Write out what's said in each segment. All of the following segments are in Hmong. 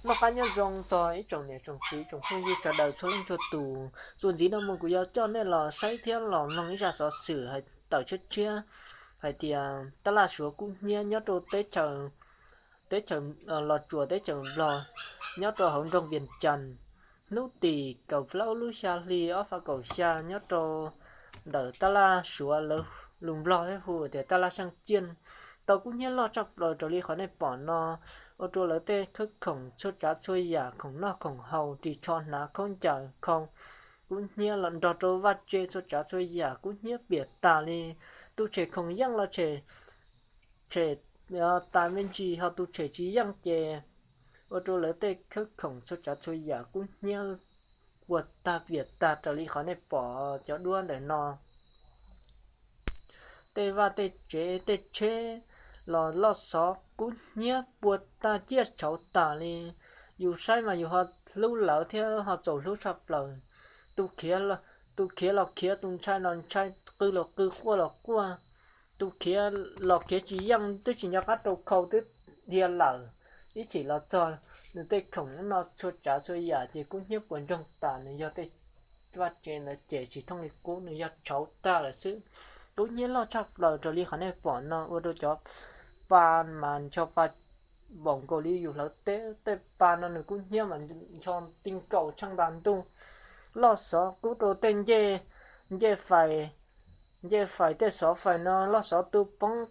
Noj qab nyob zoo txog ib tsoom niam tsoom txiv tsoom phooj ywg sawv daws txhua leej txhua tus. Txuas ntxiv no mus kuv yuav coj nej los saib thiab los mloog ib zaj xov xwm tawm tshiab tshiab hais tias tab laj Suav kub hnyiab nyob rau teb chaws, teb chaws Los Tsuas teb chaws Nplog, nyob rau hauv nroog Vias Cas. Hnub tim kaum plaub lub xya hli ob phav kaum xya nyob rau ntawm tab laj Suav lawv lus Nplog thiab hu tias tab laj Xeej Ciaj tau kub hnyiab loj tshaj plaws raws li qhov nej pom no, ua rau lawv tej khawb khoom txhua tsav txhua yam, khoom noj khoom haus, ris tsho hnav, khaub ncaws khoo, kub hnyiab los nrog rau vaj tse txhua tsav txhua yam kub hnyiab piam tas li. Tus tshem khoom yeej los tshem tas me ntsis, ho tus tshem tsis yeej ces ua rau lawv tej khawb khoom txhua tsav txhua yam kub hnyiab puas tag piam tag raws li qhov nej pom cov duab ntawm no. Tej vaj tej tsev tej tsheb los loj xov kub hnyiab puas tag ciaj tshauv tas li. Yus saib mas yus ho hlub lawv thiab ho txaus hlub tshaj plaws. Tus khiav los khiav, tus ntshai los ntshai, qw los qw, quaj los quaj. Tus khiav los khiav tsis yeej, twb tsis nco qab rau khau twb dhia lawm. Ib chim los txog nws tej khoom no txhua tsav txhua yam ces kub hnyiab puas ntsoog tas, nws yog tej vaj tsev ntawd ces tsis thooj li qub, nws yog tshauv tag lawm xwb. Kub hnyiab loj tshaj plaws raws li qhov nej pom no, ua rau cov pa mas ncho pa npaum nkaus li yus hlawv teb, tej pa no nws kub hnyiab mas ncho ti nkaus tsheej ntas ntuj. Loj xov kub rau tej ncej, ncej fais, ncej fais tej xov fais no loj xov tu poob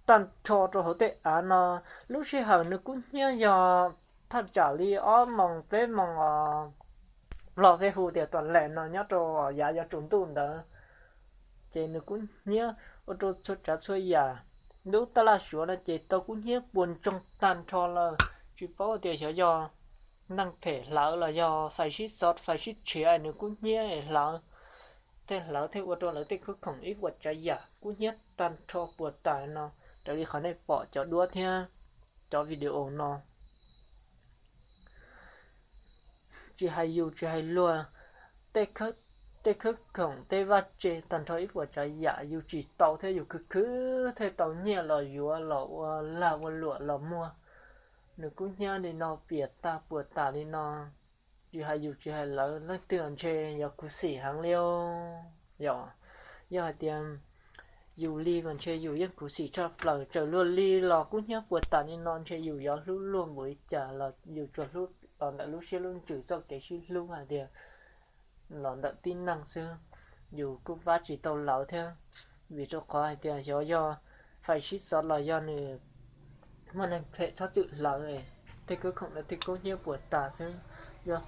tag nrho rau hauv tej av no. Lub sij hawm nws kub hnyiab yog thaj tsam li ob moos peb moos os, Nplog peb hu tias tuam lem no nyob rau yav yuav tsaus ntuj ntawd. Ces nws kub hnyiab ua rau txhua tsav txhua yam. Lub tab laj Suav no ces tau kub hnyiab puas ntsoog tag nrho lawm, tsis paub tias xyov yog neeg phem hlawv los yog fais sib xov fais sib tshiav nws kub hnyiab hlawv, thiaj hlawv thiaj ua rau lawv tej khawb khoom ib puas tsav yam kub hnyiab tag nrho puas tas no raws li qhov nej pom cov duab thiab cov video no. Tsis hais yus tsis hais luag, tej khawb khoom tej vaj tse tag nrho ib puas tsav yam yus tsis tau thiab yus khwv khwv thiaj tau nyiaj los yuav los ua lag ua luam los muag. Nws kub hnyiab li no piam tag puas tas li no, tsis hais yus tsis hais lawv leej twg ntshe yuav khuv xim heev li os. Yog hais tias yus li mas ntshe yus yeej khuv xim tshaj plaws, txawm luag li los kub hnyiab puas tas li no ntshe yus yuav hlub luag npaum li cas los yus tsuas hlub los ntawm lub siab lub ntsws txoj kev sib hlub hais tias los ntawm tib neeg xwb. Yus kuj pab tsis tau lawv thiab, vim rau qhov hais tias xyov yog fais sib xov los yog nws muaj neeg phem txhob txwm hlawv, tej khawb khoom ntawd thiaj kub hnyiab puas tas xwb. Yog